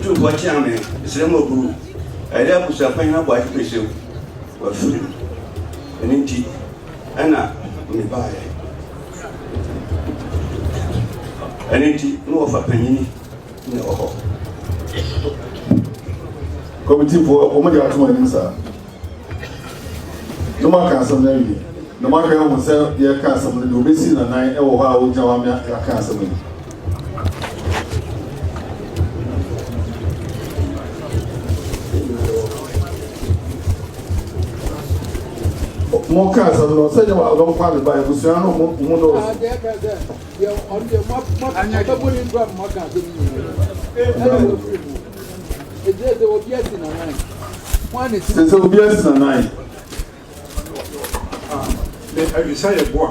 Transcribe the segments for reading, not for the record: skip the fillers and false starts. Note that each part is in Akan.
Otumfoɔ kyea me, mesrɛ mo aburu. Ɛyɛ abusuapanyin Aboagye Pesew wafiri mu. Ɛno nti ɛna mebaeɛ. Ɛno nti ne wɔfa panyini na ɛwɔ hɔ. Kɔmitifoɔ, wɔn de ato anim saa. Na moaka asɛm no awie, na moahwɛ ahu sɛ yɛreka asɛm no deɛ ɔbɛsi nanan wɔ hɔ a ɔgyina hɔ ama yɛaka asɛm yi. Moka asɛm no sɛ nyɛ ɔno nko a ne ba abusua no mo mo dɔɔso. Sɛ sɛ obi asi nanan. Adwesa yɛ boa.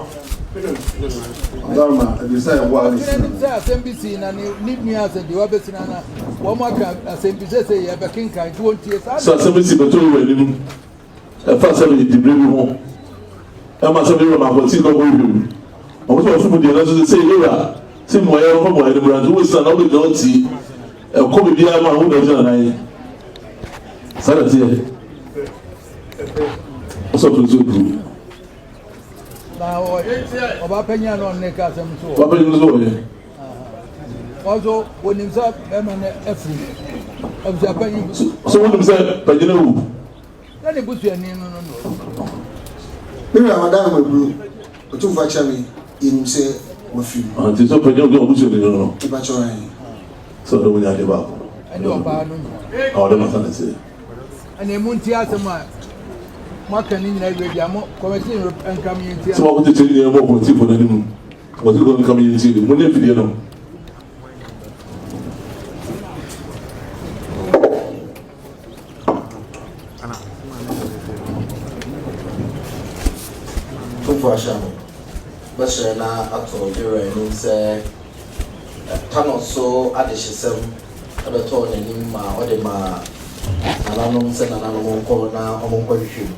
Ɔbarima adwesa yɛ boa ne si nanan. Sɛ asɛm bi si na ne nua asɛm bi wabɛsi na na wɔn aka asɛm bi sɛ sɛ yɛ bɛkenkan nti wɔn tie saa. Sɛ asɛm bi si bɛtɔ wura anim ɛfa sɛ meyɛ dibere bi ho ɛma sɛ meyɛ wura makɔti kɔ kɔ hwim wɔn sɛ ɔsom deɛ nanso sɛ sɛ yɛwura sɛ mmuayɛ no fa mmuayɛ no mmra nti wobɛsi na na wobɛgyina ɔtie Ɛkɔ baabiara ma wo na ogyina nan. Saa na teɛ. Ɔsɛ ɔto nso duru. Na ɔba panyin a na ɔne ka asɛm nso wɔ. Ɔba panyin nso wɔ yɛ. Wɔn nso wɔnim sɛ bɛrima no afiri abusua panyin. So wɔnim sɛ panyin awu. Na ne busuani no no na ɔwu. Me wura Madam Aburo, Otumfoɔ akyerɛ me yɛnim sɛ wafiri mu. Nti sɛ ɔpanyin ɔdi ɔbusuani no no. Mepakyɛw ahe. Sɛ ɔde mo nya ade baako. Ɛne ɔbaa no nyinaa. Na ɔde masa ne se. Ɛna emu nti asɛm a moaka ne nyinaa wie deɛ mo kɔmɛti nka me nti. Sɛ wɔn tete nyinaa bɔ kɔmɛti fo n'anim. Kɔmɛti fo nka me nti mo nyɛ fidie no. Tumfoɔ ahyɛ no bɛhyɛ na ato Yewura anim sɛ Thanos so adehyesɛm bɛtɔɔ n'anim ma ɔde maa nananom sɛ nananom nkɔ na wɔnkɔhwehwɛ mu.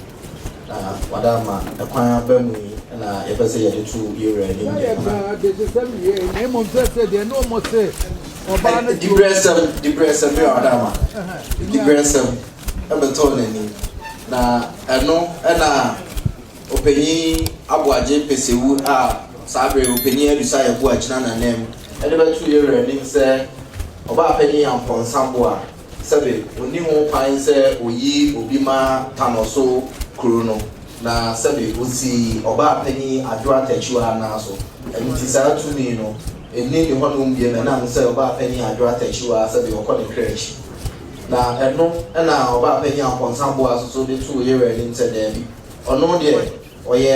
Na wada ama ɛkwan aba mu yi na yɛpɛ sɛ yɛde to yɛn wura anim Na deɛ yɛka nana. adehyesɛm wie na mmom sɛ sɛ deɛ ne wɔn se ɔbaa no to Dibrɛsɛm, dibrɛsɛm, me wura ama. Dibrɛsɛm ɛbɛtɔɔ n'anim. Na ɛno ɛna Ɔpanyin Aboagye Pesewu a saa bere yi Ɔpanyin Adusa Yeboah gyina n'ananmu de bɛto yɛn wura anim sɛ Ɔbaapanyin Amponsah Boah sɛbe onni ho kwan sɛ oyi obi ma Tanoso kuro no na sɛbe osi Ɔbaapanyin Adwoa Takyiwaa nan so. Ɛno nti saa tumi no nni ne hɔnom biom ɛnam sɛ Ɔbaapanyin Adwoa Takyiwaa sɛbe ɔkɔ ne kra akyi. Na ɛno na Ɔbaapanyin Amponsah Boah nso so de too yɛn wura anim sɛ daabi. Ɔno deɛ, ɔyɛ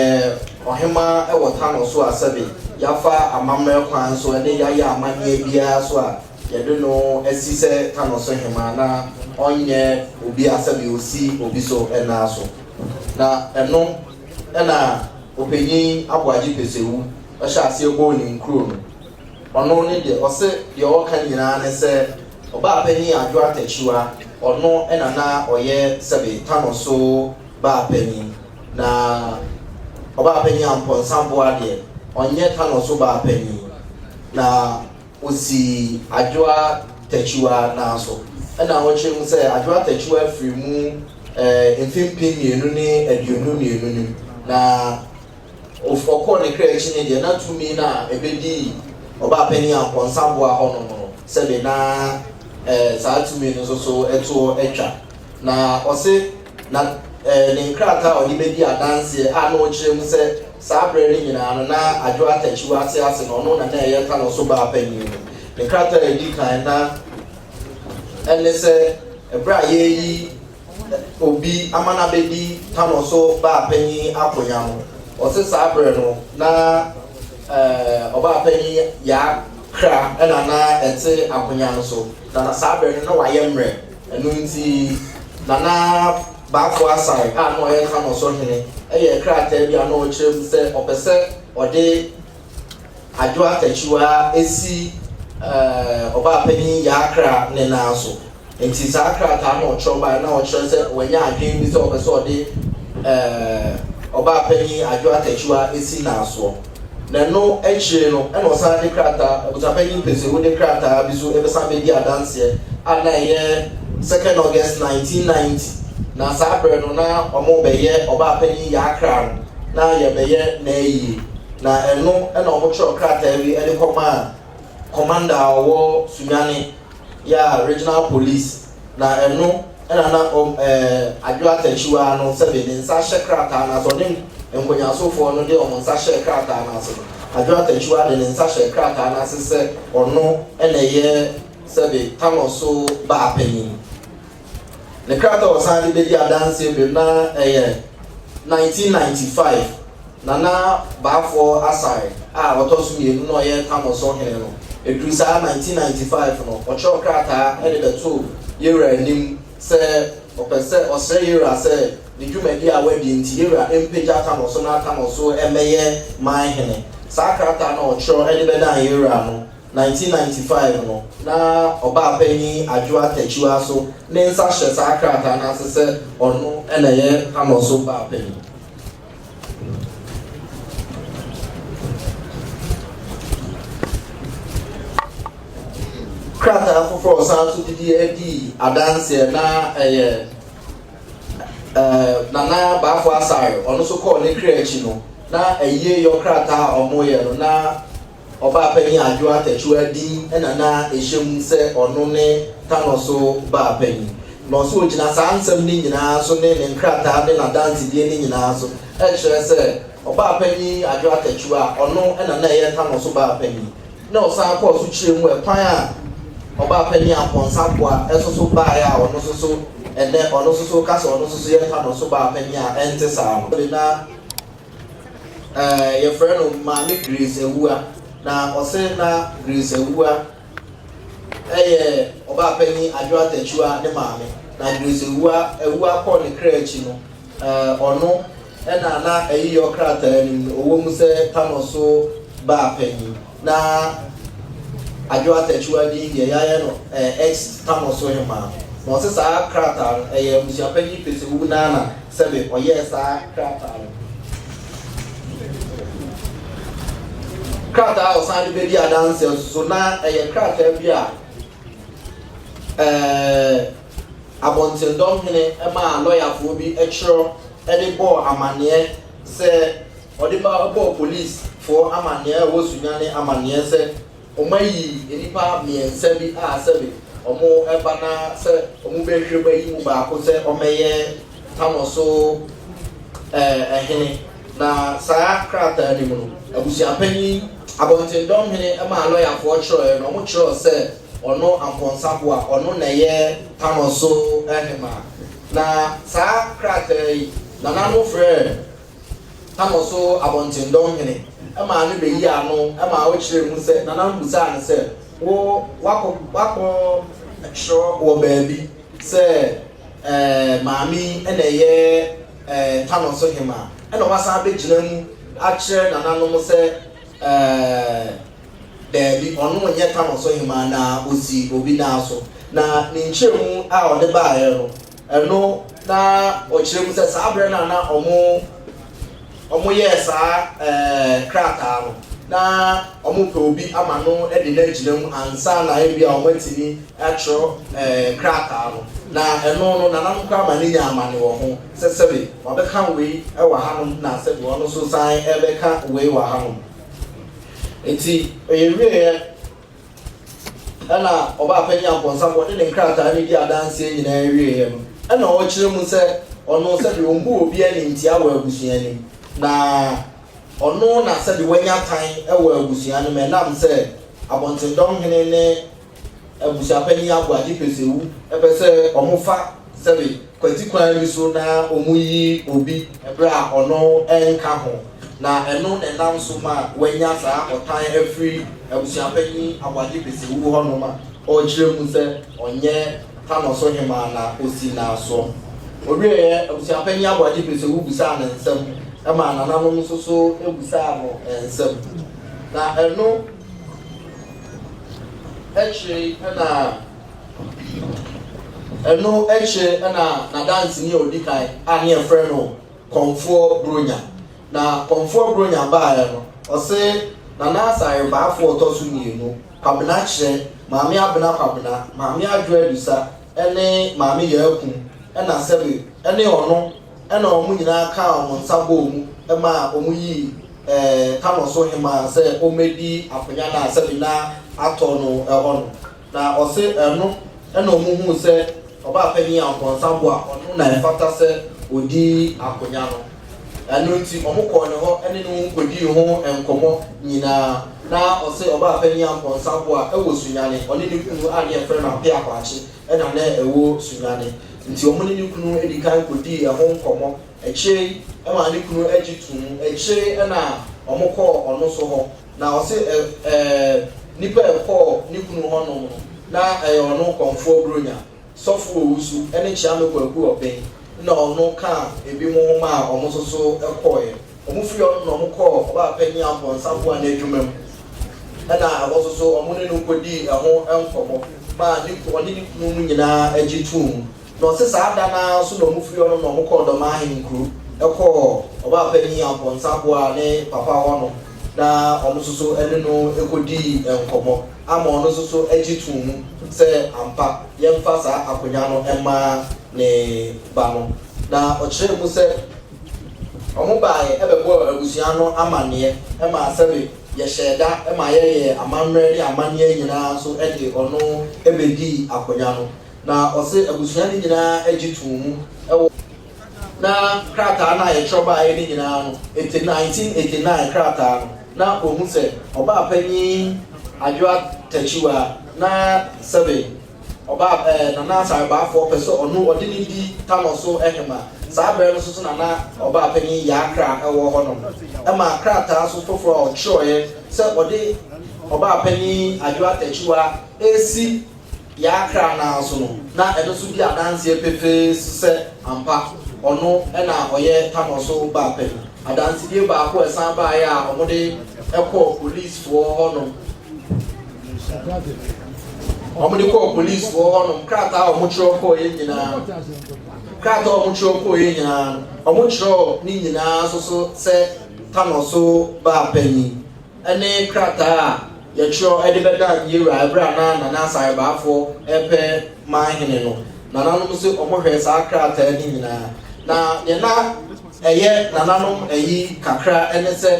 ɔhemaa wɔ Tano so a sɛbe yɛafa amammerɛ kwan so ne yɛayɛ amanneɛ biara so a yɛde no asi sɛ Tano so hemaa na ɔnyɛ obi a sɛbe ɔsi obi so nan so. Na ɛno na Ɔpanyin Aboagye Pesewu hyɛɛ aseɛ bɔɔ ne nkuro no. Ɔno ne deɛ, ɔse deɛ ɔka nyinaa ne sɛ Ɔbaapanin Adwo Atakyiwa, ɔno na na ɔyɛ sɛbe Tano so baa panyin, na ɔbaa panyin Ampɔnsa Boa deɛ, ɔnyɛ Tano so baa panyin, na ɔsi Adwoa Takyiwa nan so. Ɛna ɔkyerɛ mu sɛ Adwoa Takyiwa firi mu eh, mfe 2022 no mu, na ɔkɔɔ ne kra akyi no deɛ, na tumi no a ɛbɛdii ɔbaa panyin Ampɔnsa Boa hɔnom no, sɛbe na eh, saa tumi no nso so ɛtoɔ atwa. Na ɔse na ne nkrataa a ɔde bɛdi adanseɛ a na ɔkyerɛ mu sɛ saa berɛ no nyinaa no na Adwo Atakyiwa ate ase no ɔno na na ɛyɛ Tano so baa panyin no. Ne krataa a ɛdi kan na ɛne sɛ ɛberɛ a yɛreyi obi ama no abɛdi Tano so baa panyin akonya no, ɔse saa berɛ no na ɔbaa panyin Yaa Kra na na ɛte akonya no so, na saa berɛ no na wayɛ mmerɛ. Ɛno nti, Nana Bafo Asare a na ɔyɛ Kano so hene yɛɛ krataa bi a na ɔkyerɛ mu sɛ ɔpɛ sɛ ɔde Adwoa Takyiwaa si Ɔbaapanyin Yaa Kra ne nan so. Nti saa krataa no a ɔkyerɛw bae na ɔkyerɛ sɛ wanya adwene bi sɛ ɔpɛ sɛ ɔde Ɔbaapanyin Adwoa Takyiwaa si n'asoɔ. Na ɛno akyire no, ɛna ɔsan de krataa, Abusuapanyin Pesewu de krataa bi nso bɛsan bɛdi adanseɛ. a na ɛyɛ second August 1990, na saa berɛ no na wɔrebɛyɛ Ɔbaapanyin Yaakra no, na yɛrebɛyɛ n'ayie, na ɛno na wɔtwerɛ krataa bi de kɔmaa Commander a ɔwɔ Sunyani yɛ a Regional Police, na ɛno na na ɔm ɛɛ Adwo Atakyiwaa no sɛbe ne nsa hyɛ krataa no ase, ɔne Nkonyasofoɔ no de wɔn nsa hyɛɛ krataa no ase no, Adwo Atakyiwaa de ne nsa hyɛɛ krataa no ase sɛ ɔno na ɛyɛ sɛbe Tano so baa panyin. Ne krataa a ɔsan de bedi adanseɛ bio no, na ɛyɛ 1995, Nana Baafoɔ Asare a ɔtɔ so mmienu na ɔyɛ Tamoso hene no. Ɛduru saa 1995 no, ɔtwerɛɛ krataa de bɛtoo Yewura anim sɛ ɔpɛ sɛ ɔsrɛ Yewura sɛ ne dwumadi a wadi nti Yewura mpagya Tamoso na Tamoso mmɛyɛ man hene. Saa krataa no a ɔtwerɛ de bɛdan Yewura no, 1995 no, na Ɔbaapanyin Adwoa Takyiwaa so ne nsa hyɛ saa krataa no ase sɛ ɔno na ɛyɛ Tanɔso baapanyin. Krataa foforɔ a ɔsan nso de di dii adanseɛ na ɛyɛ ɛɛ Nana Baafo Asare, ɔno nso kɔɔ ne kra akyi no, na ayieyɔ krataa a wɔyɛ no na Ɔbaapanyin Adwoa Takyiwaa din na na ɛhyɛ mu sɛ ɔno ne Tano so baapanyin. Na ɔse ɔgyina saa nsɛm no nyinaa so ne ne nkrataa ne n'adansedie no nyinaa so kyerɛ sɛ Ɔbaapanyin Adwoa Takyiwaa ɔno na na ɛyɛ Tano so baapanyin. Na ɔsan kɔɔ so kyerɛɛ mu ɛkwan a Ɔbaapanyin Amponsah Boah nso so baeɛ a ɔno nso so ɛnnɛ ɔno nso so ka sɛ ɔno nso so yɛ Tano so baapanyin a ɛnte saa no. Na Ɛɛ yɛfrɛ no Maame Grace Awuah. Na ɔse na Grace Awuah yɛ ɔbaapanyin Adwoa Takyiwa ne maame. Na Grace Awuah Awuah kɔɔ ne kra akyi no, ɛɛ ɔno na na ayiyɔ krataa no mu no ɔwɔ mu sɛ Tano so baapanyin. Na Adwoa Takyiwa din deɛ yɛayɛ no ɛɛ ex Tano so hemaa. Na ɔse saa krataa no ɛyɛ abusuapanyin Pesewu Nana Sɛbe ɔyɛɛ saa krataa no. Krataa a ɔsan de bedi adanse nso so, na ɛyɛ krataa bi a ɛɛ abɔntendɔm hene maa lɔyafoɔ bi kyerɛ de bɔɔ amanneɛ sɛ ɔde ba bɔɔ polisfoɔ amanneɛ a ɛwɔ Sunyani amanneɛ sɛ Wɔayi nnipa mmiɛnsa bi a sɛbe wɔba na sɛ wɔbɛhwɛ mu ayi mu baako sɛ ɔmmɛyɛ Tano so hene. Na saa krataa no mu no, abusuapanyin, abɔntendɔm hene maa lɔyafoɔ kyerɛeɛ no, wɔkyerɛw sɛ ɔno Amponsah Boah, ɔno na ɛyɛ Tano so hemaa. Na saa krataa yi, nananom frɛɛ Tano so abɔntendɔm hene maa no beyii ano maa ɔkyerɛɛ mu sɛ nananom bisaa no sɛ, Wo, woakɔ, woakɔ kyerɛw wɔ baabi sɛ ɛɛ maame yi na ɛyɛ ɛɛ Tano so hemaa? Ɛna wasan abɛgyina mu akyerɛ nananom sɛ ɛɛ daabi, ɔno nyɛ Tano so hemaa na osi obi nan so. Na ne nkyerɛmu a ɔde baeɛ no, Ɛno na ɔkyerɛ mu sɛ saa berɛ no a na wɔn wɔyɛɛ saa ɛɛ krataa no, na wɔpɛ obi ama no de no agyina mu ansa na ebi a wɔatumi atwerɛ ɛɛ krataa no. Na ɛno no nananom koraa ma no nya amane wɔ ho sɛ sɛbe wabɛka wei wɔ hanom na sɛbe ɔno nso san ɛbɛka wei wɔ hanom. Nti ɛyɛ wieɛ. Ɛnna ɔbaapanyin Amponsah ɔde ne nkrataa no di adanseɛ nyinaa wieeɛ no, ɛnna ɔkyerɛ mu sɛ ɔno sɛdeɛ ɔmbu obi animtia wɔ abusua no mu, na ɔno na sɛdeɛ wanya tan wɔ abusua no mu ɛnam sɛ Abɔntendɔm hene ne abusuapanyin Aboagye Pesewu pɛ sɛ wɔfa sɛbe kwati kwan bi so na wɔyi obi berɛ a ɔno nka ho, na ɛno na ɛnam so ma wanya saa ɔtan afiri abusuapanyin Aboagye Pesewu hɔnom a ɔrekyerɛ mu sɛ ɔnyɛ Tano so hemaa na ɔsi n'asoɔ. Ɔwieeɛ, abusuapanyin Aboagye Pesewu bisaa no nsɛm maa nananom nso so bisaa no nsɛm, na ɛno akyire na Ɛno akyire na n'adanseni a ɔdi kan a ne yɛfrɛ no Kɔmfoɔ Buronya. Na Kɔmfoɔ Buronya baeɛ no, ɔse Nana Asare Baafoɔ ɔtɔ so mmienu, Kwabena Kyerɛ Maame Abena Kwabena, Maame Adwoa Adusa ne Maame Yaa Kum na sɛbe ne ɔno na wɔn nyinaa kaa wɔn nsa bɔɔ mu maa wɔn yii Tano so hemaa sɛ ɔmmɛdi akonya no a sɛbe na atɔ no hɔ no. Na ɔse ɛno na wɔn huu sɛ Ɔbaapanyin Amponsah Boah ɔno na ɛfata sɛ ɔdi akonya no. Ɛno nti wɔkɔɔ ne hɔ ne no kɔdii ho nkɔmmɔ nyinaa. Na ɔse Ɔbaapanyin Amponsah Boah wɔ Sunyani, ɔne ne kunu a ne yɛfrɛ no Appiah Kwakye na na ɛwɔ Sunyani. Nti wɔne ne kunu di kan kɔdii ɛho nkɔmmɔ. Akyire yi ɛmaa ne kunu gye too mu. Akyire yi na wɔkɔɔ ɔno nso hɔ. Na ɔse ɛ nnipa a ɛkɔɔ ne kunu hɔnom no, na ɛyɛ ɔno Kɔmfoɔ Buronya. Sɔfo Owusu ne Kyeame Kwaku Ɔben na ɔno kaa ebinom ho maa wɔn nso so kɔeɛ. Wɔfiri hɔ no na wɔkɔɔ Ɔbaapanyin Amponsah Boah n'adwuma mu na ɛhɔ nso so wɔne no kɔdii ɛho nkɔmmɔ maa ne ɔne ne kunu no nyinaa gye too mu. Na ɔse saa da no ara nso na wɔfiri hɔ no na wɔkɔɔ Dɔmaa Ahenkuro kɔɔ Ɔbaapanyin Amponsah Boah ne papa hɔ nom na wɔn nso so ne no kɔdii nkɔmmɔ. Ama ɔno nso so gye too mu sɛ ampa yɛmfa saa akonya no mma ne ba no. Na ɔkyerɛɛ mu sɛ wɔbaeɛ bɛbɔɔ abusua no amanneɛ maa sɛbe yɛhyɛɛ da ma yɛyɛɛ amammerɛ ne amanneɛ nyinaa nso de ɔno bɛdii akonya no. Na ɔse abusua no nyinaa gye too mu wɔ. Na krataa no a yɛtwerɛ baeɛ no nyinaa no, ete 1989 krataa no, na ɔhu sɛ ɔbaa panyin Adwoa Takyiwaa na sɛbe ɔbaa ɛɛ Nana Asare Baafoɔ pɛ sɛ ɔno ɔde no di Tanɔ so hema. Saa berɛ no nso so na na ɔbaa panyin Yaa Kra wɔ hɔnom. Ɛma krataa nso foforɔ a ɔtwerɛeɛ sɛ ɔde ɔbaa panyin Adwoa Takyiwaa resi Yɛn akra no ara so no, na ɛno nso di adanseɛ pefee sɛ ampa ɔno na ɔyɛ Tanɔ so baa panyin. Adansedie baako a ɛsan baeɛ a wɔde kɔɔ polisfoɔ hɔnom, wɔde kɔɔ polisfoɔ hɔnom, krataa a wɔtwerɛ kɔeɛ nyinaa, krataa a wɔtwerɛ kɔeɛ nyinaa no, wɔtwerɛɛ ne nyinaa nso so sɛ Tanɔ so baa panyin. ne krataa a yɛtwerɛ de bɛdaa Nyewura ɛberɛ a na Nana Asare Baafoɔ repɛ manhene no. Nananom nso wɔhwɛɛ saa krataa no nyinaa. Na deɛ na ɛyɛ nananom ayi kakra ne sɛ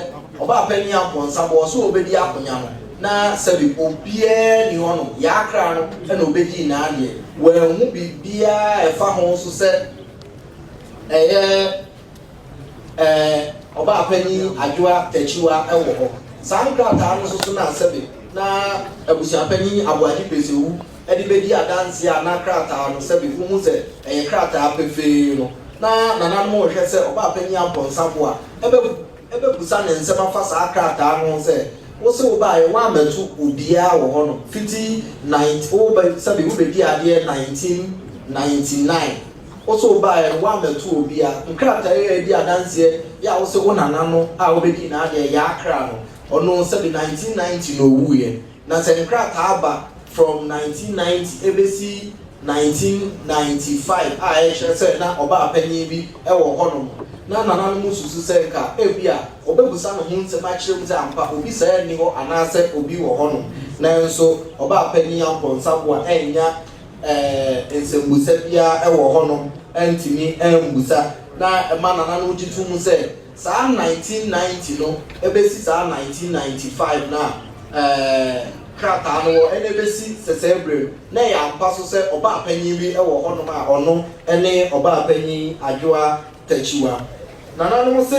Ɔbaapanin Amponsah bɔɔ sɛ ɔbɛdi akonya no, na sɛbe obiara nni hɔnom, Yaa Kra no na ɔbɛdii n'adeɛ. Wɔanhu biribiara a ɛfa ho nso sɛ ɛyɛ Ɛɛ, Ɔbaapanyin Adwoa Takyiwa wɔ hɔ. Saa nkrataa no nso so na sɛbe na Abusuapanyin Aboagye Pesewu de bedi adanse a na krataa no sɛbe wohu sɛ ɛyɛ krataa pefee no. Na nananom rehwɛ sɛ Ɔbaapanyin Amponsah Boah bɛbusa ne nsɛm afa saa krataa no ho sɛ, Wo se wobaeɛ woammɛto obiara wɔ hɔnom fiti nine wobɛ sɛbe wobɛdii adeɛ 1999. Wo se wobaeɛ no woammɛto obia. Nkrataa yi a ɛdi adanseɛ yɛ a wo se wo nana no a wobɛdii n'adeɛ Yaa Kra no, ɔno sɛbe 1990 na ɔwuiɛ. Na sɛ nkrataa ba from 1990 ɛbɛsi 1995 a ɛkyerɛ sɛ na ɔbaa panin bi wɔ hɔnom no, na nananom susu sɛ nka ebia wɔbɛbusa no ho nsɛm akyerɛ mu sɛ ampa obi saa nni hɔ anaasɛ obi wɔ hɔnom. Nanso ɔbaa panin Amponsah-Boah annya nsɛmmusa biara wɔ hɔnom antumi ammusa, na ɛma nananom gye to mu sɛ saa 1990 no bɛsi saa 1995 no a krataa no wɔ ɛna ɛbɛsi sɛsɛɛ berɛ no, na ɛyɛ ampa so sɛ ɔbaa panyin bi wɔ hɔnom a ɔno ne ɔbaa panyin Adwoa Takyiwa. Nananom se.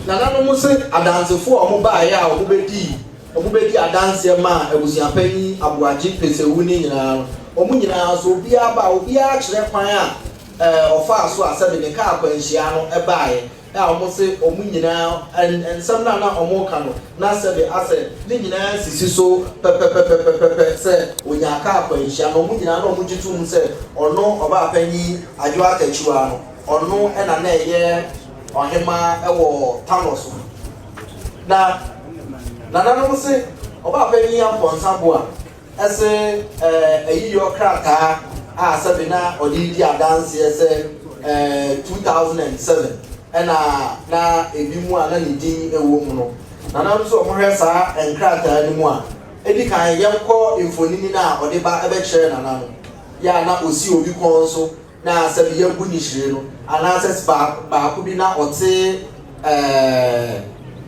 Nananom se adansefo a wɔbaeɛ a wɔbɛdii wɔbɛdii adanseɛ maa abusuapanyin Aboagye Pesewu no nyinaa no, wɔn nyinaa nso obiara ba a obiara kyerɛ kwan a ɛɛ ɔfaa so a sɛbe ne kaa akwanhyia no baeɛ. a wɔse wɔn nyinaa nsɛm no a na wɔreka no na sɛbe asɛ ne nyinaa sisi so pɛpɛpɛpɛpɛpɛ sɛ ɔnyaa kaa akwanhyia no, wɔn nyinaa na wɔgye tom sɛ ɔno ɔbaapanyin Adwoa Takyiwaa no, ɔno na na ɛyɛ ɔhemaa wɔ Tanɔ so. Na nananom se ɔbaapanyin Ampɔnsa Boa se ayiyɔ krataa a sɛbe na ɔde redi adanseɛ sɛ 2007 Ɛna na ebi mu a na ne din wɔ mu no. Nananom nso wɔhwɛ saa nkrataa no mu a, edi kan yɛnkɔ mfonini no a ɔde ba bɛkyerɛ nana no, yɛ a na osi obi kɔn so na sɛbi yɛagu ne hyire no, anaasɛ baako bi na ɔte ɛɛ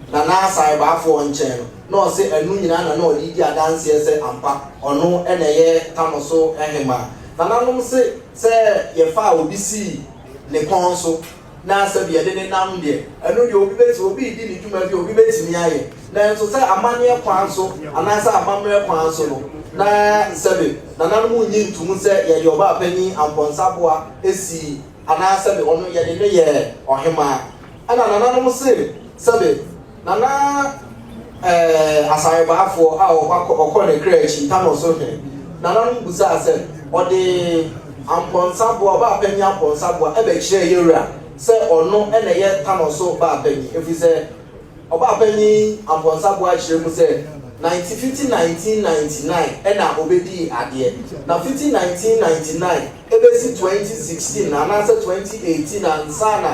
Nana Asarebaafoɔ nkyɛn no, na ɔse ɛno nyinaa na na ɔde redi adanseɛ sɛ ampa ɔno na ɛyɛ Tanoso hemaa. Nananom se sɛ yɛfaa obi sii ne kɔn so na sɛbi yɛde ne nam deɛ, ɛno deɛ obi bɛtumi, obi redi ne dwuma bi a obi bɛtumi ayɛ. Nanso sɛ amanneɛ kwan so anaasɛ amammerɛ kwan so no, na sɛbi nananom nnye ntom sɛ yɛde ɔbaapanin Ampɔnsaboa sii anaa sɛbi ɔno yɛde no yɛɛ ɔhemaa. Ɛna nananom se sɛbe Nana eh, Asarebaafoɔ a ɔkɔ ɔkɔ ne kra akyi, Tano so hene. Nananom busaa sɛ, ɔde Ampɔnsaboa, ɔbaapanyin Ampɔnsaboa ɛbɛkyerɛɛ yɛwura sɛ ɔno na ɛyɛ Tano so baapanyin, ɛfiri sɛ ɔbaapanyin Ampɔnsaboa kyerɛ mu sɛ 19 fiti 1999 ɛna ɔbɛdii adeɛ, na fiti 1999 ɛbɛsi 2016 anaasɛ 2018 ansa na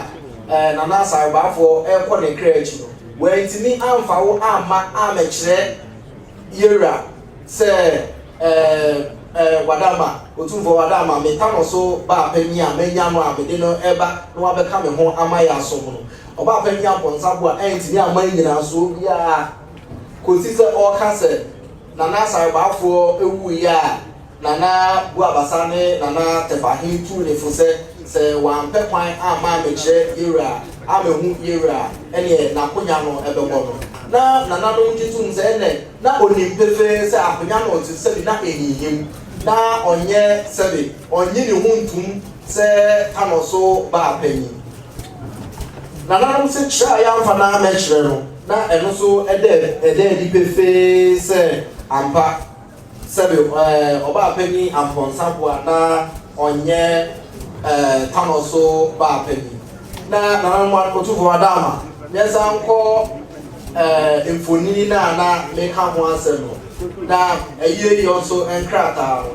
eh, Nana Asarebaafoɔ rekɔ ne kra akyi no, wantumi amfa wo amma ammɛkyerɛ yɛwura sɛ eh, eh, Wadama, Otumfoɔ Wadama, me Tano so baa panyin a manya no a mede no reba na wabɛka me ho ama yɛasom no. Ɔbaa panyin Ampɔnsaboa antumi amma nnyinasoɔ biara kɔsi sɛ ɔreka sɛ Nana Asarebaafoɔ wuiɛ a Nana Buabasa ne Nana Tɛfahene tuu ne fo sɛ, sɛ wampɛ kwan amma ammɛkyerɛ Yewura, ammɛhu Yewura a, ɛneɛ n'akonya no bɛbɔ no. Na nananom gye tom sɛ ɛnɛ na ɔnim pefee sɛ akonya no ɔte sɛbe na ɛhinhim, na ɔnyɛ sɛbe ɔnnye ne ho ntom sɛ Tano so baa panyin. Nananom se kyerɛ a yɛamfa no ammɛkyerɛ no, na ɛno nso ɛda ɛda adi pefee sɛ ampa Sɛbe ɛɛ ɔbaa panyin Ampɔnsa boa na ɔnyɛ ɛɛ Tanɔ so baa panyin. Na nananom Otumfoɔ Adaama, yɛnsan nkɔ ɛɛ mfonini no a na meka ho asɛm no, na ayieyɔ nso nkrataa no.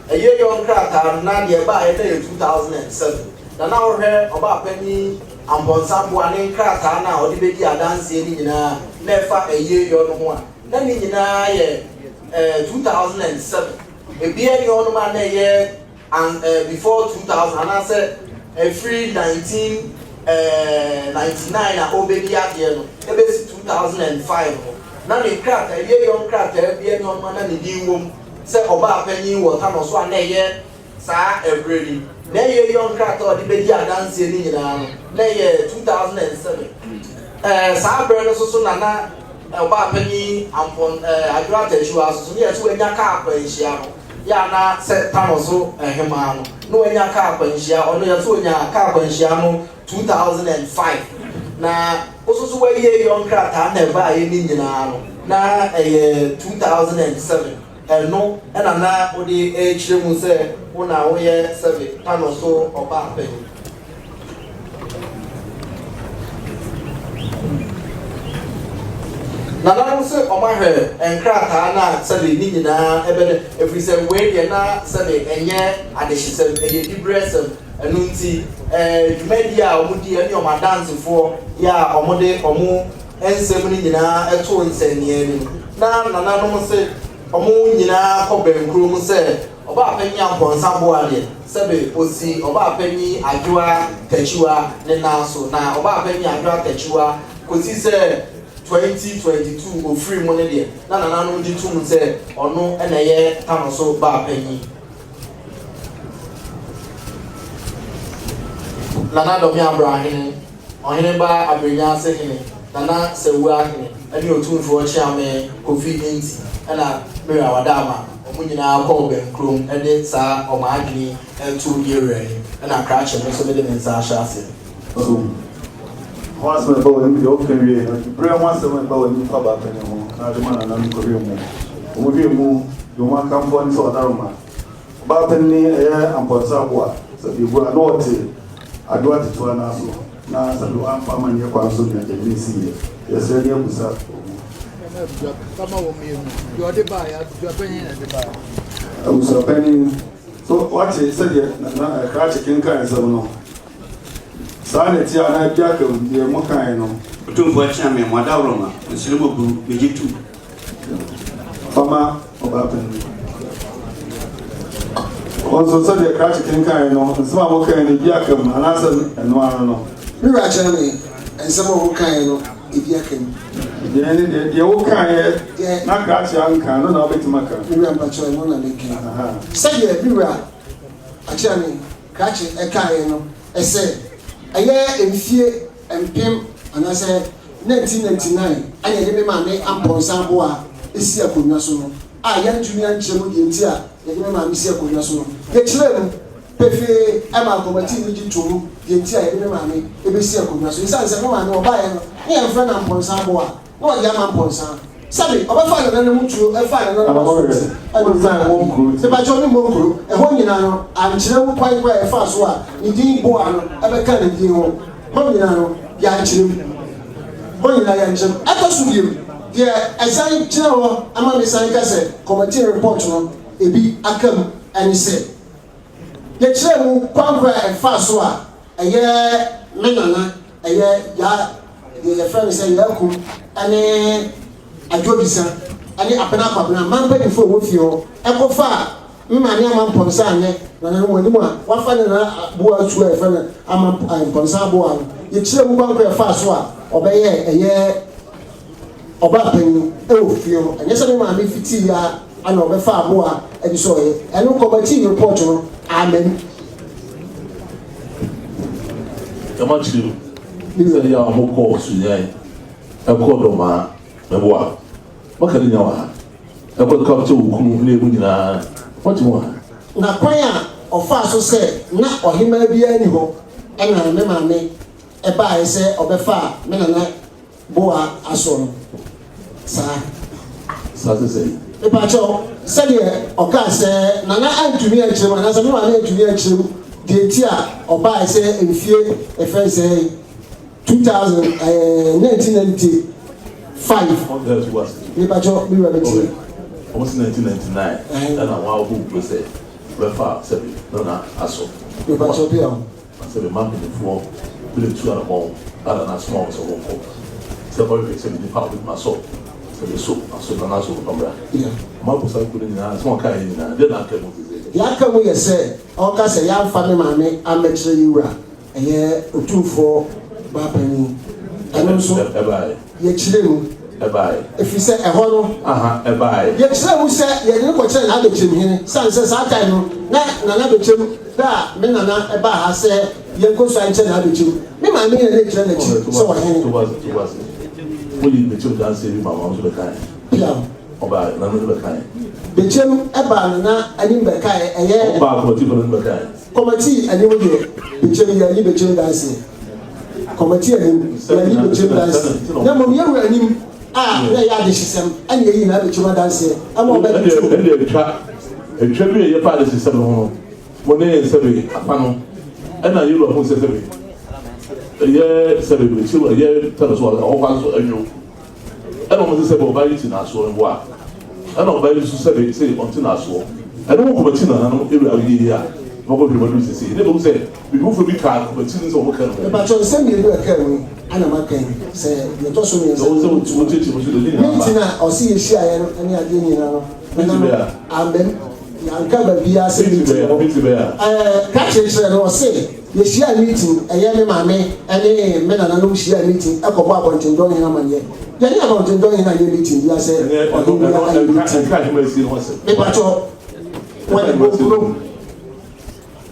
Ayieyɔ nkrataa no, na deɛ ɛbaeɛ na ɛyɛ 2007. Na na wohwɛ ɔbaa panyin Ampɔnsa boa ne nkrataa no a ɔde bɛdi adanseɛ no nyinaa na ɛfa ayieyɔ no ho a, na ne nyinaa yɛ eh, 2007. Ebia ni hɔnom a na ɛyɛ an eh, before 2000 anaasɛ ɛfiri 1999 a ɔrebɛdi adeɛ no ɛbɛsi 2005 no, na ne nkrataa, yeyɔ nkrataa bi ne hɔnom a na ne din wom sɛ ɔbaa panyin wɔ Tano so a na ɛyɛ saa ɛberɛ ni. Na ɛyɛ yɔ nkrataa a ɔde bɛdi adanseɛ no nyinaa no, na ɛyɛ 2007. Ɛɛ, saa berɛ no nso so na na ɔbaa panyin Ampon ɛɛ Adwo Atakyiwa nso so, ne yɛ sɛ wanya kaa akwanhyia no, yɛ a na sɛ Tano so hemaa no, na wanya kaa akwanhyia, ɔno yɛ sɛ ɔnya kaa akwanhyia no 2005. Na wo nso so wayie yɔ nkrataa na ɛbaeɛ no nyinaa no, na ɛyɛ 2007. Ɛno na na wode rekyerɛ mu sɛ wo na woyɛ sɛbe pa no so ɔbaa panyin. Nananom se wɔahwɛ nkrataa no a sɛbe ne nyinaa ɛbɛda, ɛfiri sɛ wei deɛ na sɛbe ɛnyɛ adehyesɛm, ɛyɛ diberɛsɛm. Ɛno nti ɛɛ dwumadie a wɔdi ɛne wɔn adansefoɔ yɛ a wɔde wɔn nsɛm no nyinaa too nsɛnneɛ anim. Na nananom se wɔn nyinaa kɔ bɛnkuro mu sɛ Ɔbaapanyin Ampɔnsa boa deɛ, sɛbe ɔsi Ɔbaapanyin Adwoa Takyiwa ne nan so. Na Ɔbaapanyin Adwoa Takyiwa kɔsi sɛ 2022 ɔfiri mu no deɛ, na nananom gye tom sɛ ɔno na ɛyɛ Tano so baapanyin. Nana Dɔme Abrahene. Ɔheneba Abrenya-ase hene, Nana Sawua hene ne Otumfoɔ Kyeame Kofi Nti na Mary Awadaama, wɔn nyinaa kɔɔ Bɛnkurom de saa wɔn adwene yi reto yɛn wura anim na krakye me nso mede me nsa ahyɛ aseɛ. So ho asɛm a ɛba w'anim deɛ woka wie no, berɛ ho asɛm a ɛba w'anim fa baapanyin ho na ade ma nananom kɔhwɛ mu. Wɔhwɛ mu de wɔn akamfoɔ ne sɛ ɔdaroma. Ɔbaa panin ɛyɛ Ampɔnsa Aboa, sɛdeɛ ɛbu a na ɔte Adoa Tetewa no so na sɛdeɛ wamfa amanneɛ kwan so nea gyamini siiɛ. Yɛsrɛ ne abusa ɔmu. Abusuapanin, so wate sɛdeɛ Nana Krakye kenkan nsɛm no? Saa na ɛteɛ anaa ebi aka mu deɛ mokaeɛ no? Otumfoɔ Kyeame, mo adaworoma, mesrɛ mo buru, megye tom. Fa ma ɔbaa panin. Wo nso, sɛdeɛ krakye kenkaeɛ no, nsɛm a mokaeɛ no, ebi aka mu anaasɛ ɛno ara no? Me wura Kyeame, nsɛm a wokaeɛ no, ebi aka mu. Deɛ ne deɛ, deɛ wokaeɛ na krakye anka no na wobɛtumi aka. Me wura mpakyɛw, ɛno na meka yi. Sɛdeɛ me wura Kyeame, krakye kaeɛ no, ɛsɛ ɛyɛ mfie mpem anaasɛ 1999 a yɛde me maame Amponsah Aboah si akonnwa so no a yɛantumi ankyerɛ mu deɛ nti a yɛde me maame si akonnwa so no, yɛkyerɛɛ mu pefee maa kɔmatii no gye toom deɛ nti a yɛde me maame bɛsi akonnwa so. Esiane sɛ me maame ɔbaeɛ no na yɛmfrɛ no Amponsah Aboah, na ɔde ama mpɔnsa. Sɛbe ɔbɛfaa nananom tuo faa nananom aso nti ɛna ɔnyaa wɔn. Mepakyɛw me mmɔ nkuro, ɛhɔ nyinaa no ankyerɛ mu kwan koro a yɛfaa so a ne din boa no ɛbɛkaa ne din ho. Hɔ nyinaa no yɛankyerɛ mu. Hɔ nyinaa yɛankyerɛ mu. Ɛtɔ so biom, deɛ ɛsan gyina hɔ ma me san ka sɛ kɔmɛtee report no ebi aka mu ɛne sɛ, yɛkyerɛɛ mu kwan koro a ɛfaa so a Ɛyɛ me nana, ɛyɛ Yaa, deɛ yɛfrɛ no sɛ Yaa Kum ne Adwo Bisa ne Abena Kwabena, mmaa mpanimfoɔ a ɛwɔ fie hɔ, kɔfaa me maame Ama Mpɔnsa anyɛ nananom anim a wafa ne nana aboa atuo a yɛfrɛ no Ama Mpɔnsa aboa no. Yɛkyerɛɛ mu kwan koro a ɛfaa so a ɔbɛyɛɛ ɛyɛ ɔbaa panyin wɔ fie hɔ. Ɛnyɛ sɛ me maame fitii ara na ɔbɛfaa aboa de sɔeɛ. Ɛno kɔmatii report no amma mu. Dɛm akyir no, sɛ eyɛ a mokɔɔ Sunyani, kɔɔ Dɔmaa, meboa, maka ne nyina wɔ ha, kɔ capture wo kunu ne emu nyina, wɔgye mu wɔ ha. Na kwan a ɔfaa so sɛ na ɔhemaa biara nni hɔ na me maame baeɛ sɛ ɔbɛfaa me nana Boa aso no saa. Saa te sɛn? Mepakyɛw, sɛdeɛ ɔkaa sɛ Nana antumi ankyerɛ mu anaasɛ me maame antumi ankyerɛ mu deɛ nti a ɔbaeɛ sɛ mfie ɛfrɛ no sɛ 2000 ɛɛ 1995. Mepakyɛw, me wura bɛtie. Wɔn si 1999 ɛna wɔn abɔ nkuro sɛ bɛfa sɛbi Nana aso. Mepakyɛw pia o. Na sɛ mema mpanimfoɔ bi retu anamɔn a na nasoma wɔn sɛ wɔnkɔ, sɛ wɔhwehwɛ sɛ nnipa a wɔbɛtumi asɔ sɛ bɛso aso na naso no mmra. Wɔabɔ saa kuo no nyinaa, asɛm a wɔkaeɛ nyinaa, deɛ na aka mu seesei? Deɛ aka mu yɛ sɛ ɔreka sɛ yɛamfa me maame ammɛkyerɛ yɛn wura, ɛyɛ Otumfoɔ baa panin. Ɛno nso, yɛkyerɛ mu. Ɛfiri sɛ ɛhɔ no, yɛkyerɛ mu sɛ yɛde no kɔkyerɛɛ N'Abɛkyɛm hene, sane sɛ saa time no na Nana Bɛkyɛm Berɛ a me nana baa ha sɛ yɛnkɔsua nkyɛ n'abɛkyɛm, me maame na na ɛgyina n'akyi sɛ ɔhene. Piaw. Bɛkyɛm baa nana anim bɛkaeɛ, ɛyɛ. Kɔmatii anim deɛ, bɛkyɛm yɛanni bɛkyɛm danseɛ. Kɔmatii anim, yɛanni bɛkyɛm danseɛ. Na mmom yɛwura anim a na ɛyɛ adehyesɛm ɛna yɛyi n'abɛkyɛm adanseɛ ɛma ɔbɛgye tom. Ɛnde atwa, atwa bi a ɛyɛ fa adehyesɛm no ho no. Mo ne sɛbe afa no ɛna Yehowa hu sɛ sɛbe ɛyɛ sɛbe bɛkyɛ mu ɛyɛ tɛno so ɛhɔ kwan so ɛnwo ɛna wɔn sɛ sɛbe ɔbaa yi ti n'asoɔ mboa ɛna ɔbaa yi nso sɛbe sɛ ɔnte n'asoɔ ɛna wɔn kɔmɛkyi nananom ewura awie yi a wɔn kɔ hwɛ wɔn sisi ne bɛhu sɛ bibi foforɔ bi kaa kɔmɛkyi ne sɛ wɔn ka no ho. Mepakyɛw nsɛm mmienu a ɛkaa mu yi ana maka yi sɛ deɛ ɛtɔ so mmiɛnsa no wɔn kyekye mu so de ne nyinaa ba meeting a ɔse yɛhyiaeɛ no ne adeɛ nyinaa no nana no ammam. Yɛanka baabiara sɛ meeting wɔ hɔ. Ɛɛ, ka kyerɛkyerɛ no, ɔse, yɛhyiaa meeting, ɛyɛ me maame ne me nananom hyiaa meeting kɔbɔɔ Abɔntendɔn hene amanneɛ. Yɛne Abɔntendɔn hene anyɛ meeting biara sɛ ɔhene biara ayɛ meeting. Mepakyɛw, wɔde bɔ kurom.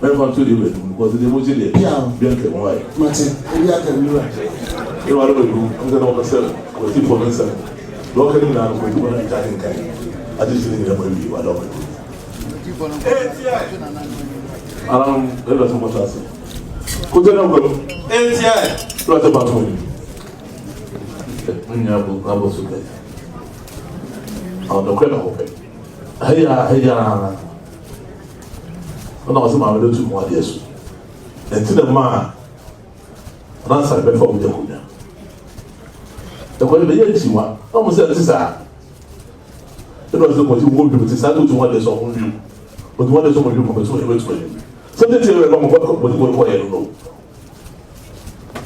Mɛmfa nto deɛ wura mu because deɛ mo gye deɛ Pia. bia nka mu ayɛ. Mate, ebi aka nwura. Ɛwɔ ado bɛdu ɛmu sɛ na wɔpɛ sɛ kɔmitifoɔ no nsɛm deɛ ɔka ne nyinaa no kɔmitifoɔ no atwitwa akenkan agye ne nyinaa mu awie wɔ ado bɛdu. Anam ɛbɛ sɛ mɔtɔ ase. Kote na nkɔm. Etia. Ɛbɛ sɛ baako yi. Mo nyinaa bɔ abɔ so pɛ. Ɔdɔkɔɛ na wɔpɛ. Heya heya. Ɛna ɔsɛ maame no tu mu adeɛ so. Ɛnti na mmaa anansa bɛfa wɔn akonnwa. Ɛkɔ no bɛyɛ akyiwa na wɔn sɛ ɛnte saa. Ɛna ɔsɛ kɔsi wɔn dwom ti saa tu mu adeɛ so wɔn dwom. Wɔn tu mu adeɛ so wɔn dwom kɔmɛ so wɔn bɛtu anim. Sɛ tete yɛ bɛ kɔ kɔ kɔ kɔ yɛ no no.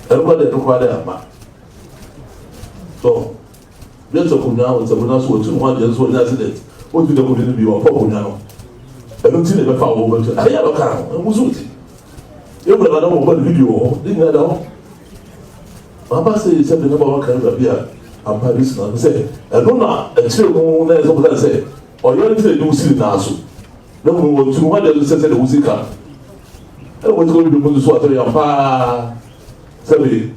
Ɛno koraa deɛ ɛno koraa deɛ amma. So bi ɛsɛ akonnwa ɔte akonnwa so wɔtu ne ho adeɛ nso wɔnyɛ accident wɔntumi de akonnwa no bio wɔpɔ akonnwa no ɛno nti na ɛbɛfa wɔn bɛtu ayɛ a bɛka ho ɛmu so ti ewura na wɔn bɔ ne video wɔ hɔ ne nyinaa da hɔ maba sɛ sɛ de ne ba wɔka ewura bi a ampa bi sena sɛ ɛno na ɛkyerɛ mu na ɛsɛ wɔn sɛ ɔyɛ ne sɛ ɛde wusi ne nan so na mu wɔtu ho adeɛ nso sɛ sɛ de wusi ka ɛna wɔn ti kɔ bi mu nso atɔ yɛn paa sɛbi.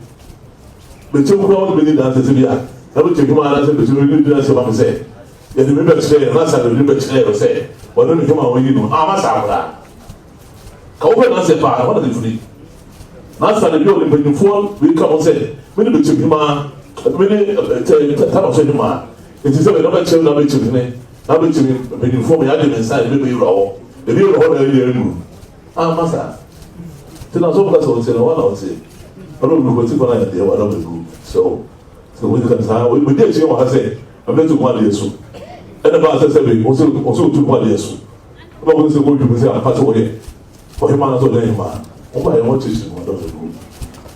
Mekyɛ koraa wo ne me nni danse sɛ bi a na mekyɛ hema anaasɛ mekyɛ me ne danse ma me sɛ yɛde me bɛkyerɛ yɛn ansa na me bɛkyerɛ yɛn sɛ wɔne me hema wɔyi no ama saa koraa ka wopɛ danse paa ɛhɔ na mefiri na sa ne bi a ɔne mpanyinfoɔ wei ka ho sɛ me ne mekyɛ hema me ne tama so hema nti sɛ mede bɛkyerɛ na mekyɛ hene na mekyɛ mpanyinfoɔ me agye me nsa yɛde bɛyɛ wura hɔ ebi wura hɔ na ɛyɛ ɛnuru Amma saa. Nti na ɔsɔfo ka sɛ ɔntie no, hɔ na ɔntie. Ɔno obi kɔ ti kɔ na yɛ deɛ wada bɛgu sɛ o. Sɛ obi ka saa, obi akyi wɔ ha sɛ ɛbɛ tu ho adeɛ so. Ɛna baa sɛ sɛ bi ɔsɛ ɔsɛ otu ho adeɛ so. Ɛna ɔkɔ sɛ kɔ dwom sɛ ampa sɛ ɔyɛ ɔhema na sɛ ɔyɛ hema. Wɔn ba yɛ wɔn kyerɛkyerɛ mu wada bɛgu.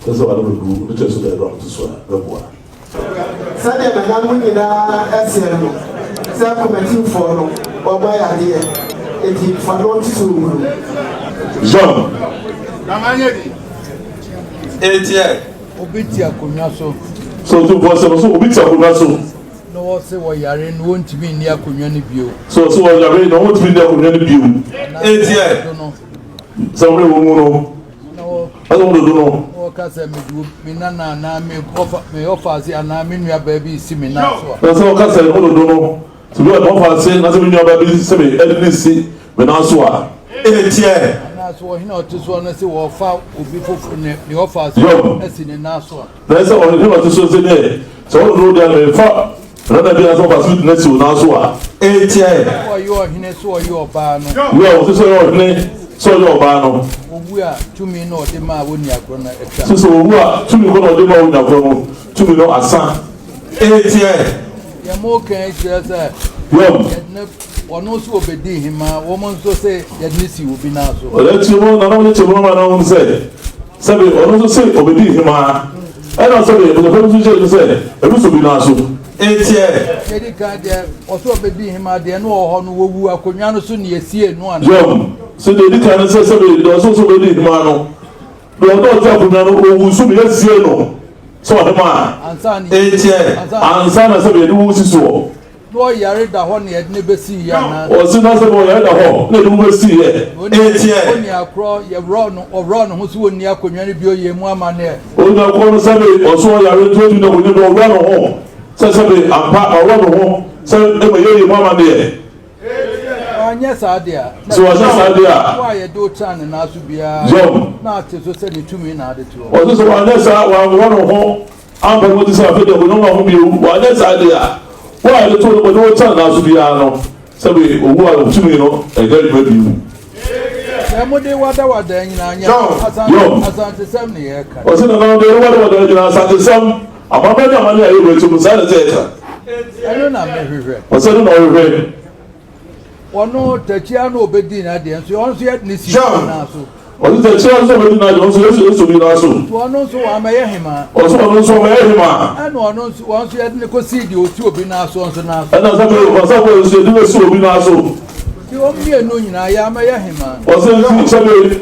Sɛ sɛ wada bɛgu ne kyerɛ so deɛ ɛdɔm to so a bɛboa. Sɛdeɛ nananom nyinaa seɛ no, sɛ kɔmɛtifoɔ no wɔbɔ yadeɛ, enti fa no to so hunu. Jean. Obi te akonnwa so. So otumfoɔ sɛ so obi te akonnwa so. Na wɔse wɔyare na wɔntumi nni akonnwa no bio. So ɔse wɔyare na wɔntumi nni akonnwa no bio. Sɛ wɔn wɔ mu no. Ɛna wɔn dodo no. Wɔka sɛ mede me nana anaa me ɔfa me ɔfa ase anaa me nua baa bi si me nan so a. Na sɛ wɔka sɛ wɔn dodo no sɛ bi ɔfa ase na sɛ me nua baa bi sɛ me ɛde ne si me nan so a. Etiɛ. Anaa sɛ ɔhene a ɔte soɔ no sɛ wɔfa obi foforɔ ne ne ɔfa ase asi ne nan so a. Na sɛ ɔhene a ɔte soɔ sɛ deɛ sɛ wɔn dodo deɛ mefa Nana bi asɔ fa so gyina si wo nan so a. Eekyɛ. Ɔyɛ ɔhene sɛ ɔyɛ ɔbaa no. Wia ɔse sɛ ɔyɛ ɔhene sɛ ɔyɛ ɔbaa no. Owu a tumi na ɔde maa onua korɔ no atwa. Sɛ sɛ owu a tumi korɔ na ɔde maa onua korɔ no tumi no asa. Eekyɛ. Deɛ mo ka yi kyerɛ sɛ. Yɔm. Yɛde ne ɔno nso ɔbɛdi hemaa wɔn nso sɛ yɛde ne si obi nan so. Ɔde akyire mu nana wɔn kyerɛ mu ama na wɔn sɛ sɛbi ɔno nso se ɔbɛdi hemaa. Ɛna sɛdeɛ abusuafoɔ no nso hyɛɛ no sɛ ɛbi so bi no aso. Nteɛ. Deɛ kan deɛ ɔsɛ ɔbɛdi hema deɛ no wɔ hɔ no wɔwu akonnwa no so ne yɛsie no ana. Yɔm, sɛ deɛ ɛdi kan no sɛ sɛdeɛ deɛ ɔsɛ sɛ ɔbɛdi hema no deɛ ɔdɔ ɔte akonnwa no wɔwu so ne yɛsie no sɛ ɔhema. Nteɛ. Ansa na sɛdeɛ yɛde wo si soɔ. Na ɔyare da hɔ na yɛde no bɛsii yɛ anaa? Ɔse na sɛ ɔyare da hɔ na yɛde wo bɛsii yɛ. Eteɛ. Onua korɔ yɛworɔ no ɔworɔ ne ho sɛ ɔnni akonnwa no bio yɛn mu amanneɛ. Onua korɔ no sɛbe ɔso ɔyare nti ɔntumi nni akonnwa bio ɔworɔ ne ho sɛ sɛbe ampa ɔworɔ ne ho sɛ ɛma yɛyɛ mu amanneɛ. Wanyɛ saa deɛ a. Sɛ wanyɛ saa deɛ a. Wo a yɛde wo tena ne nan so biara. Yɔm. Na ate so sɛ ne tumi na ade te hɔ. Ɔse sɛ wanyɛ saa wanworɔ ne ho. Ampa no wɔte sɛ afei deɛ wɔnyɛ wɔn ho bio, wɔanyɛ saa deɛ a, wɔn a yɛde to wɔde wɔn tena nan so biara no, sɛbe owu a tumi no ɛnyɛ adwuma bio. Sɛ mode wadawada nyinaa nyɛ asantesɛm ne yɛka. Ɔsɛ nana ɔde wadawada nyinaa asantesɛm amammerɛ ne amanne a ɛyɛ wɔ akyi mu saa na ɛsɛ yɛka. Ɛno na mehwehwɛ. Ɔsɛ no na ɔhwehwɛ. Ɔno takyia na ɔbɛdi n'adeɛ nso ɔno nso yɛde ne si nan so. Ɔno takyia nso ɔbɛdi n'adeɛ ɔno nso yɛsi nso bi nan so. Nti ɔno nso wamɛyɛ hemaa. Ɔso ɔno nso ɔmɛyɛ hemaa. Ɛna ɔno nso wɔn nso yɛde ne kɔsi deɛ ɔsi obi nan so nso nan so. Ɛna sɛ ɔsɛ bɔ nso yɛde ne si obi nan so. Nti wɔn mmienu nyinaa yɛ amɛyɛ hemaa. Ɔsɛ nti sɛbe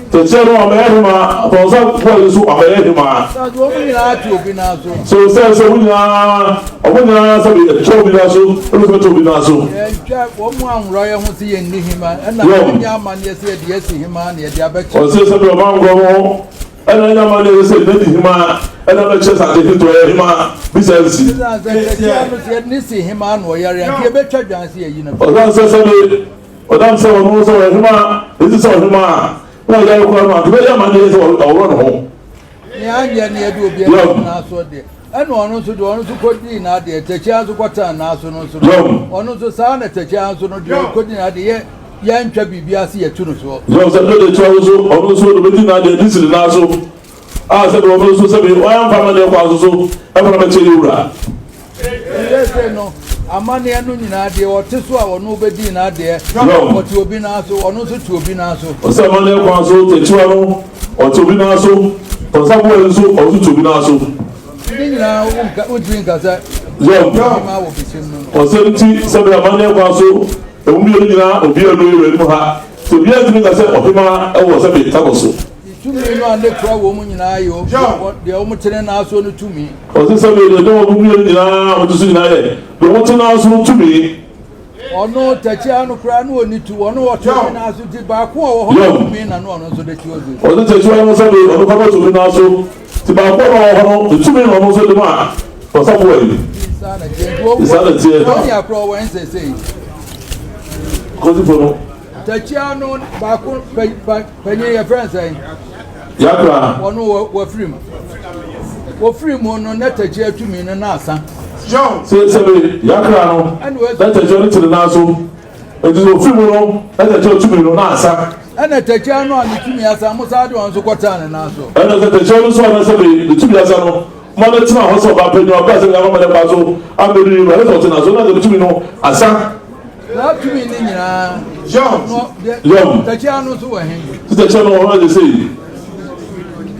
Tɛkyerɛ no ɔbɛyɛ hemaa, atɔnsa boa yi nso ɔbɛyɛ hemaa. Sɛ wɔn nyinaa te obi nan so. So sɛ sɛ wɔn nyinaa wɔn nyinaa sɛ bi ɛtwa obi nan so ɛna sɛ ɛtwa obi nan so. Yɛntwa wɔn mu anworɔ yɛn ho sɛ yɛn nni hemaa ɛna yɛn nyɛ amanneɛ sɛ yɛde asi hemaa na yɛde abɛkyɛ. Ɔsɛ sɛ bi ɔma nkorɔ ho ɛna ɛnyɛ amanneɛ sɛ yɛde adi hemaa ɛna abɛkyɛ sɛ ade ketewa yɛ hemaa bisa nsi. Ɛsan sɛ tɛkyerɛ no sɛ yɛde ne si hemaa na ɔyare anka yɛbɛtwa dwan sɛ yɛyi no. Ɔsan sɛ sɛ bi Ɔnam sɛ ɔno sɛ ɔyɛ hema, esi sɛ ɔhema a, na ɔyare koraa no, anka bɛyɛ amanneɛ sɛ ɔworɔ ne ho. Nea anyɛ ne yɛde obi anim n'aso deɛ, ɛna ɔno nso deɛ ɔno nso kɔdii n'adeɛ, tɛkyia nso kɔtena n'aso no nso no, ɔno nso saa na tɛkyia nso no deɛ ɔkɔdi n'adeɛ, yɛ yɛntwa biribi ase yɛtu no soɔ. Yɔm sɛ deɛ tɛkyia nso ɔno nso de bɛdi n'adeɛ de si ne nan so, a sɛdeɛ ɔno nso sɛbi ɔyɛ mfa amanneɛ kwan so so ɛfa na bɛkyɛ yɛ wura. Seesei no, amanneɛ no nyinaa, deɛ ɔte so a ɔno bɛdii n'adeɛ, ɔte obi nan so, ɔno nso te obi nan so. Ɔsɛ amanneɛ kwan so, tɛkyiwa no, ɔte obi nan so. Kɔnsa boa nso ɔno nso te obi nan so. Ne nyinaa wonka wontumi nka sɛ Yɔm. ɔhemaa wɔ besim no no. Ɔsɛm nti sɛbe amanneɛ kwan so emu mmienu nyinaa obiara nnu yɛn anim ha. Sɛ obiara ntumi nka sɛ ɔhemaa wɔ sɛbe tano so. Tumi no a ne kura wɔn mu nyinaa yɛ deɛ wɔn tene nan so no tumi. Ɔse sɛbe deɛ ɛda wɔn mu mmienu nyinaa a wɔte so nyinaa yɛ deɛ wɔte nan so no tumi. Ɔno tɛkyia no koraa no ɔni tu ɔno ɔte ne nan so nti baako a ɔwɔ hɔ no tumi na no ɔno nso de te ɔdze. Ɔse tɛkyia no sɛbe ɔno kora ɔte ne nan so nti baako a ɔwɔ hɔ no ne tumi na ɔno nso de ma ɔsafoa yi. Saa na teɛ. Saa na teɛ. Wɔn yɛ akorɔ wɔn nsɛsɛyi. Kɔsifo no. Tɛkyia no baako pɛ pɛ. Panyin yɛfrɛ no sɛn? Yakra. Wɔn wɔ wɔfiri mu. Wɔfiri mu no na tɛkyia tumi no na asa. Sɛ sɛbi yakra no na tɛkyia no tene nan so. Eti sɛ ofiri mu no na tɛkyia tumi no na asa. Ɛna tɛkyia no a ne tumi asa mo saa de wɔn nso kɔtena ne nan so. Ɛna sɛ tɛkyia no nso a na sɛbi ne tumi asa no mo ne tena hɔ sɛ ɔbaa panyin ɔbaa sɛ yakɔ mɛnɛ kwan so amɛdu yi ɛna sɛ ɔtena so na sɛ ne tumi no asa. Saa tumi no nyinaa. Yɔm. Yɔm. Tɛkyia no nso wɔ he? Tɛkyia no wɔ hɔ de sei.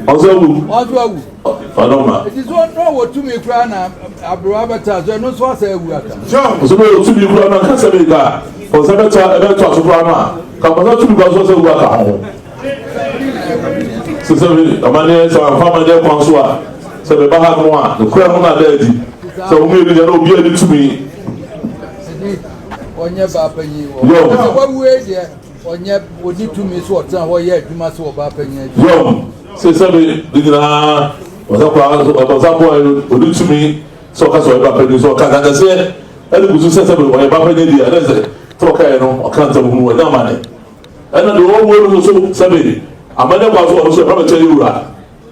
Ɔnso awu. Ɔnso awu. Ɔno ma. Eti so ɔno wɔ tumi koraa na aberewa bɛta so ɛno nso asɛ awu aka. Ɔsɛ bɛ wɔ tumi koraa na nkasa bi ka ɔsɛ bɛta ɛbɛto aso koraa no a ka ɔsɛ tumi koraa so ɔsɛ awu aka ho. Sɛ sɛ amaneɛ sɛ amfa amaneɛ kwan so a sɛ bɛba ha no a ne kura no na ada adi sɛ wɔn mmienu nyɛ na obiara ne tumi. Ɔnyɛ baa panyin wɔ hɔ. Sɛ wawue deɛ ɔnyɛ ɔni tumi so ɔtena hɔ yɛ adwuma sɛ ɔbaa panyin adwuma. Yɔm sɛ sɛ me ne nyinaa ɔsɛ koraa ɔsɛ aboa ɔni tumi sɛ ɔka sɛ ɔyɛ baa panyin so ɔka nkankɛseɛ ɛne gu so sɛ sɛ ɔyɛ baa panyin deɛ ɛne sɛ sɛ ɔka yɛ no ɔka nsɛm hunu ɛnyɛ amane ɛna deɛ ɔwɔ no so sɛ me amane kwa so ɔno so ɛfa bɛkyɛ yɛ wura.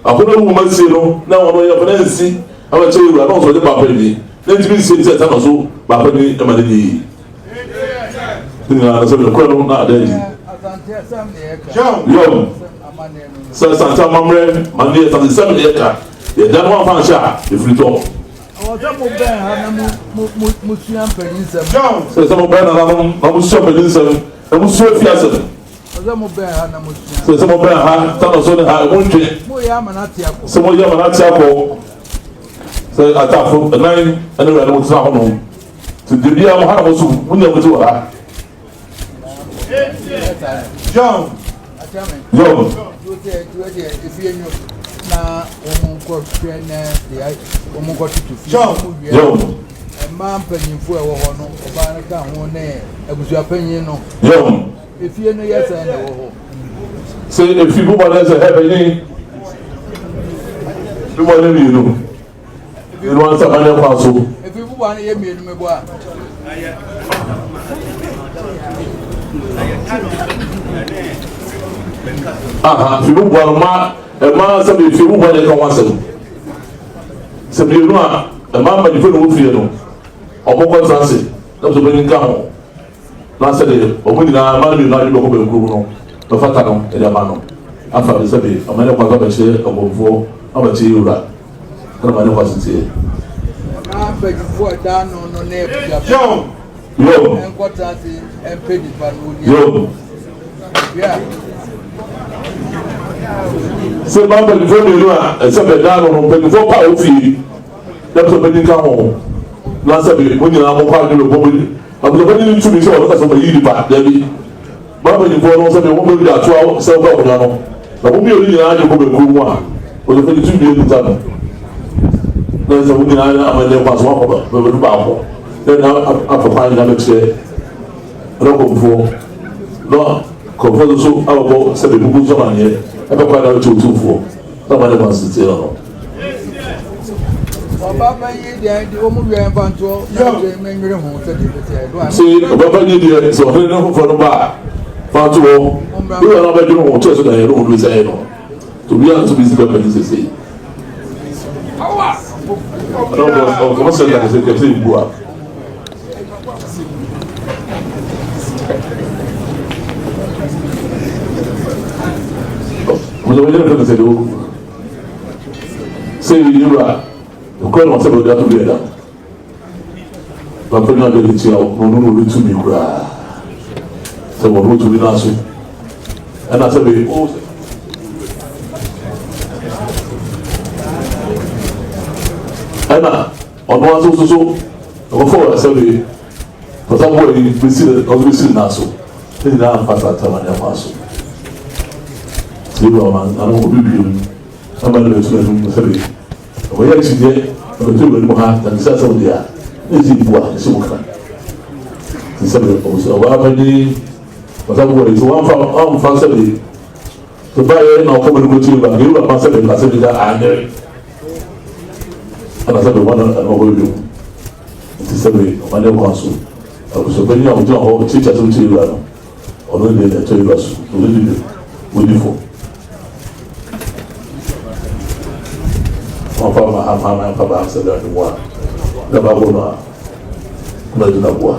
Akɔnnɔ mu nwoma sie no na ɔno yɛ fana nsi ama kyɛ wura na ɔsɔ ɔde baapa ni na ntumi nsie sɛ ɛta na so baapa ni ma ne nyɛ yie. Ne nyinaa no sɛ nokorɛ no na ada adi. Yɔm sɛ Asante amammerɛ ma ne Asante sɛm ne yɛka yɛda no amfa nhyɛ a ɛfiri tɔ. Sɛ sɛ mobɛn nananom na mosua mpanyin nsɛm na mosua fie asɛm. Sɛ mo bɛn ha na mo sua. Sɛ sɛ mo bɛn ha tano so ne ha ɛmo ntwe. Mo yɛ ama n'ate akɔ. Sɛ mo yɛ ama n'ate akɔ. Sɛ atafo ɛnan ɛne wura ne mo tena hɔ nom. Sɛ debi a mo ha na mo so mo nyɛ mo ti wɔ ha. John. John. Na wɔn nkɔ hwɛ na deɛ wɔn nkɔ tutu fi. John. Mmaa mpanyinfoɔ a ɛwɔ hɔ no ɔbaa no ka ho ne abusuapanyin no. John. Efie no yɛ sɛn na ɛwɔ hɔ? Sɛ efi bobɔ no sɛ hɛ bɛnyin bobɔ no mmienu mmienu ansa ma ne kwan so. Efi bobɔ no yɛ mmienu mebɔ a. Aha fi bobɔ no ma ɛma sɛ efi bobɔ no ka ho asɛm sɛ mmienu a ɛma mpanyinfo na wɔ fie no ɔmo kɔ nsa ase na sɛ ɔbɛnyin ka ho. Na sɛdeɛ wɔn nyinaa mma no mmienu adwene bɛkɔ bɛnkurom no, bɛfata no de ama no, afa no sɛdeɛ ɔma ne kwan so abɛkyerɛ ɔbɔnfoɔ na ɔbɛkyerɛ yɛn wura, sɛdeɛ ɔma ne kwan so teɛ. Na mpanyinfoɔ a ɛda ano no ne abusuafoɔ Yom. nkɔtena ase mpɛ nipa no ɔni Yom. Yeah. Sɛ mmaa mpanyinfoɔ mmienu a ɛsɛ bɛda ano no mpanyinfoɔ pa a wɔfie na abusuapanyin ka ho na sɛbe mo nyinaa mokɔ adwene bɛbɔ mo Abusuapanyin no tumi sɛ ɔno kasa ɔbɛyi nipa dabi. Mo mpanyinfoɔ no sɛdeɛ wɔn bɛdi atoa sɛ wɔbɛ akonnwa no na mo mmienu nyinaa de kɔ bɛnkuo mu a abusuapanyin tumi bie nita no na sɛ mo nyinaa yɛ amanneɛ kwan so wɔakɔ bɛbɛdu baako na na apɛ kwan nyinaa bɛkyerɛ ɛna kɔmfoɔ na kɔmfoɔ nso so abɛbɔ sɛ bɛbubu nso amanneɛ ɛpɛ kwan na bɛkyerɛ otumfoɔ na amanneɛ kwan so teɛ no no. Se ɔbapanyin deɛ sɛ ɔhene ne foforɔ no ba a fa to hɔ wura no abɛdwene ho kyerɛ so na yɛne ho sɛ no nti obiara nso bɛsi bɛpanyin sesei ɔkɔmɔ sɛ na kɛsɛ kɛsɛ bu a ɔmɔ sɛ wɔnyɛ fɛ sɛ deɛ Sɛ yɛn wura, nokorɛ na ɔsɛ bɛde ato bia da. Papa no abɛde tia wo, na ɔno na ɔde tumi koraa. Sɛ wɔn tumi no aso. Ɛna sɛ bɛ o sɛ. Ɛna ɔno ara nso so ɔkɔfɔɔ sɛbe kwata boɔ yi bɛsi ɔde bɛsi ne nan so. Ne nyinaa amfa saa amanneɛ kwan so. Nti yɛwura ɔma ano obi bio mu ɛma no bɛto n'anim sɛbe ɔbɛyɛ akyinnye ɔbɛto wura no mu ha na ne sɛ asɛm deɛ a na ɛsi bu a ɛsi mu ka. Nti sɛbe ɔbaa panyin kwata boɔ yi sɛ wamfa wamfa sɛbe So baeɛ na ɔkɔ bɛde kɔtie wura deɛ wura ma sɛ bɛka sɛ bɛgya anyere ɛna sɛ bɛma no ɛna ɔbɔ dwom nti sɛ bɛ ɔma ne kwan so abusuapanyin a ɔgyina hɔ kyerɛkyerɛ sɛ wotie wura no ɔno deɛ na ɛtɔ wura so ɔno di dwom wodi fo ɔmfa ma ha ma ma mfa ba sɛ bɛ ade mu a na baabɔ no a na gyina boa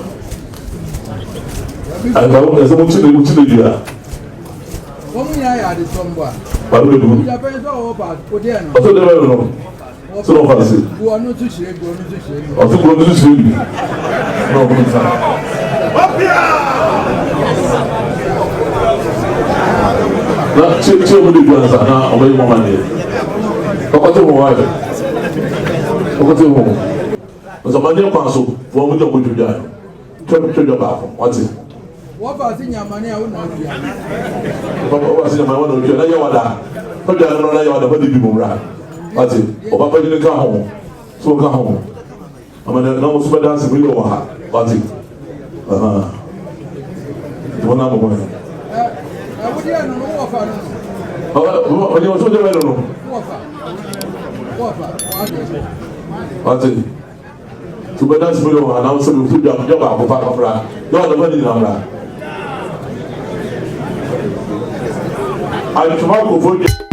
Anka wo sɛ mo kyerɛ mo kyerɛ dua. Wɔn nyinaa yɛ adesɔmbɔ a. Wàá bẹ du. Ɔsɛ de bɛ no. Sɛ ɔfa se. Bu ɔno nso hyerɛ bi ɔno nso hyerɛ bi. Ɔsɛ bu ɔno nso hyerɛ bi. Na ɔmo nsa. Na kyerɛ kyerɛ mo de du ansa na ɔmo yɛ mo ama deɛ. Ɔkɔte ho wáyé. Ɔkɔte ho. Nsɔmɔden kwan so wɔn mo gye ɔmo dwudwa no. Twɛ twɛ dwa baako wate. Wɔfa ase nyamane a wo na otua. Wɔfa ase nyamane wo na otua na yɛ wada. Fa dwa no na yɛ wada fa didi mu wura. Wate. Ɔba pa gyina ka ho. So ka ho. Ama na na mo so bɛda ase mo yɛ wɔ ha. Wate. Aha. Mo na mo ho. Ɛ ɛ wo deɛ no no wɔfa no. Ɔ ɔ ɔ so deɛ no no. Wɔfa. Wɔfa. Wate. Wate. So bɛda ase mu yɛ wɔn anaa sɛ mefu dwa dwa baako pa mmra na wɔn afa ne nyinaa mmra. Atwoma nkɔfo dwa.